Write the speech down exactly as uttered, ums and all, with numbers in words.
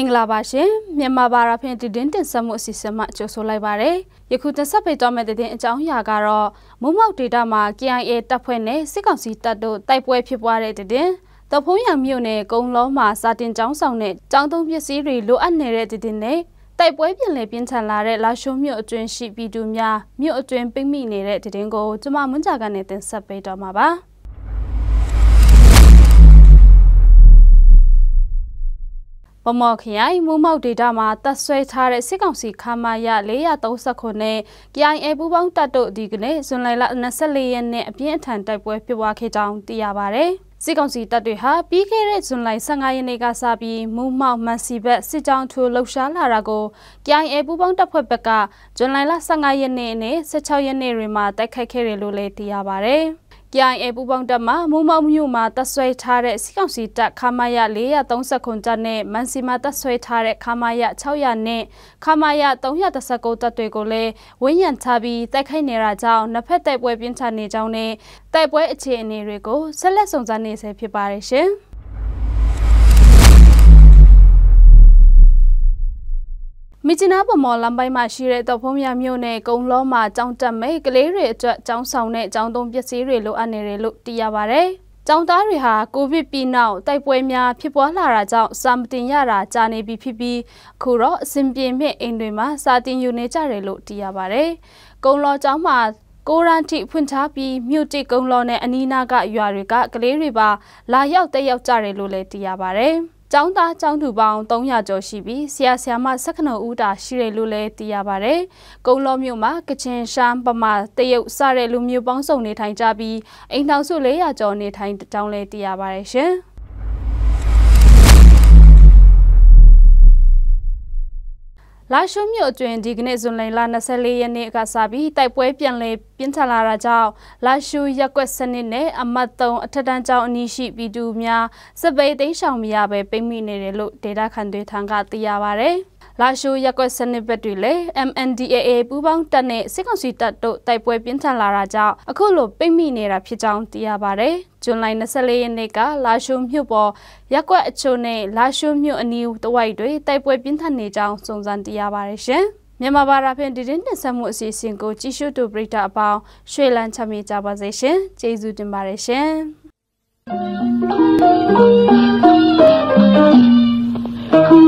မင်္ဂလာပါရှင်။ မြန်မာဘာသာဖြင့် သတင်းတင်ဆက်မှုအစီအစဉ်မှ ကြိုဆိုလိုက်ပါတယ်။ ယခုတင်ဆက်ပေးသွားမယ့် သတင်းအကြောင်းအရာကတော့ မိုးမောက်ဒေသမှာ KIA တပ်ဖွဲ့နဲ့ စစ်ကောင်စီတပ်တို့ တိုက်ပွဲဖြစ်ပွားတဲ့သတင်း၊ ဒေါ့ဖုန်းယန်မြို့နယ် ကုန်းလောမှာ စာသင်ကျောင်းဆောင်နဲ့ ကျောင်းသုံးပစ္စည်းတွေ လိုအပ်နေတဲ့သတင်းနဲ့ တိုက်ပွဲပြန်လည်ပြင်းထန်လာတဲ့ လာရှိုးမြို့အတွင်းရှိ ပြည်သူများ မြို့အတွင်းပိတ်မိနေတဲ့သတင်းကို ကျွန်မ မွန်းကြကန်းနဲ့ တင်ဆက်ပေးသွားမှာပါ။ ဗန်းမော်ခရိုင် မိုးမောက်ဒေသမှာ တပ်စွဲထားတဲ့ စစ်ကောင်စီ ခမရ လေးရာသုံးဆယ့်ခုနှစ်နဲ့ KIA ပူးပေါင်းတပ်တို့ ဒီကနေ့ ဇူလိုင်လ နှစ်ဆယ့်လေးရက်နေ့ အပြင်းအထန် တိုက်ပွဲဖြစ်ပွားခဲ့ကြောင်း သိရပါတယ်။ စစ်ကောင်စီတပ်တွေဟာ ပြီးခဲ့တဲ့ ဇူလိုင် ဆယ့်ငါးရက်နေ့ကစပြီး မိုးမောက် မန်စီဘက် စစ်ကြောင်းထိုး လှုပ်ရှားလာတာကို KIA ပူးပေါင်းတပ်ဖွဲ့ဘက်က ဇူလိုင်လ ဆယ့်ငါးရက်နေ့နဲ့ ဆယ့်ခြောက်ရက်နေ့တွေမှာ တိုက်ခိုက်ခဲ့တယ်လို့လည်း သိရပါတယ်။ KIA ပူးပေါင်းတပ်မှ မိုးမောက်မြို့မှာ တပ်စွဲထားတဲ့ စစ်ကောင်စီတပ် ခမရ လေးရာသုံးဆယ့်ခုနှစ်တပ်နဲ့ မန်စီမှာ တပ်စွဲထားတဲ့ ခမရ ခြောက်ရာ နဲ့ ခမရ သုံးရာတစ်ဆယ့်ကိုး တပ်တွေကိုလည်း ဝန်းရံထားပြီး တိုက်ခိုက်နေတာကြောင့် နှစ်ဖက်တိုက်ပွဲပြင်းထန်နေကြောင်းနဲ့ တိုက်ပွဲအခြေအနေတွေကို ဆက်လက်စုံစမ်းနေဆဲဖြစ်ပါတယ်ရှင်။ မြစ်ကြီးနား ဗန်းမော်လမ်းပိုင်းမှာရှိတဲ့ ဒေါ့ဖုန်းယန်မြို့နယ် ကုန်းလောမှာ ကျောင်းတက်မယ့် ကလေးတွေအတွက် ကျောင်းဆောင်နဲ့ ကျောင်းသုံးပစ္စည်းတွေ လိုအပ်နေတယ်လို့ သိရပါတယ်။ ကျောင်းသားတွေဟာ ကိုဗစ်ပြီးနောက် တိုက်ပွဲများဖြစ်ပွားလာတာကြောင့် စာမသင်ရတာ ကြာနေပြီဖြစ်ပြီး အခုတော့ အဆင်ပြေမယ့် အိမ်တွေမှာ စာသင်ယူနေကြတယ်လို့ သိရပါတယ်။ ကုန်းလောကျောင်းမှာ ကိုးတန်းထိ ဖွင့်ထားပြီး မြို့သစ်ကုန်းလောနဲ့ အနီးနားက ရွာတွေက ကလေးတွေပါ လာရောက်တက်ရောက်ကြတယ်လို့လည်း သိရပါတယ်။ ကျောင်းသားကျောင်းသူပေါင်း သုံးရာကျော်ရှိပြီး ဆရာဆရာမ ဆယ့်ခုနစ်ဦးသာ ရှိတယ်လို့လည်း သိရပါတယ်။ ကုန်းလောမြို့မှာ ကချင်၊ ရှမ်း၊ ဗမာ၊ တရုတ် စတဲ့ လူမျိုးပေါင်းစုံ နေထိုင်ကြပြီး အိမ်ထောင်စု လေးရာကျော် နေထိုင်ကြောင်းလည်း သိရပါတယ်ရှင်။ လာရှိုးမြို့အတွင်း ဒီကနေ့ ဇူလိုင်လ နှစ်ဆယ့်လေးရက်နေ့ကစပြီး တိုက်ပွဲပြန်လည်ပြင်းထန်လာတာကြောင့် လာရှိုးရပ်ကွက် ဆယ့်နှစ် နဲ့ အမှတ် သုံး အထက်တန်းကျောင်းအနီးရှိ ပြည်သူများ စစ်ဘေးတိမ်းရှောင်မရဘဲ ပိတ်မိနေတယ်လို့ ဒေသခံတွေထံက သိရပါတယ်။ လာရှိုးရပ်ကွက် ဆယ့်နှစ် ဘက်တွေလည်း MNDAA ပူးပေါင်းတပ်နဲ့ စစ်ကောင်စီတပ်တို့ တိုက်ပွဲပြင်းထန်လာတာကြောင့် အခုလိုပိတ်မိနေတာဖြစ်ကြောင်း သိရပါတယ်။ ဇူလိုင် နှစ်ဆယ့်လေးရက်နေ့က လာရှိုးမြို့ပေါ် ရပ်ကွက်အချို့နဲ့ လာရှိုးမြို့အနီးတဝိုက်တွေ တိုက်ပွဲပြင်းထန်နေကြောင်း စုံစမ်းသိရပါတယ်ရှင်။ မြန်မာဘာသာဖြင့် သတင်းတင်ဆက်မှုအစီအစဉ်ကို ကြည့်ရှုသူပရိသတ်အပေါင်း ရွှေလန်းချမ်းမြေ့ကြပါစေရှင်။ ကျေးဇူးတင်ပါတယ်ရှင်။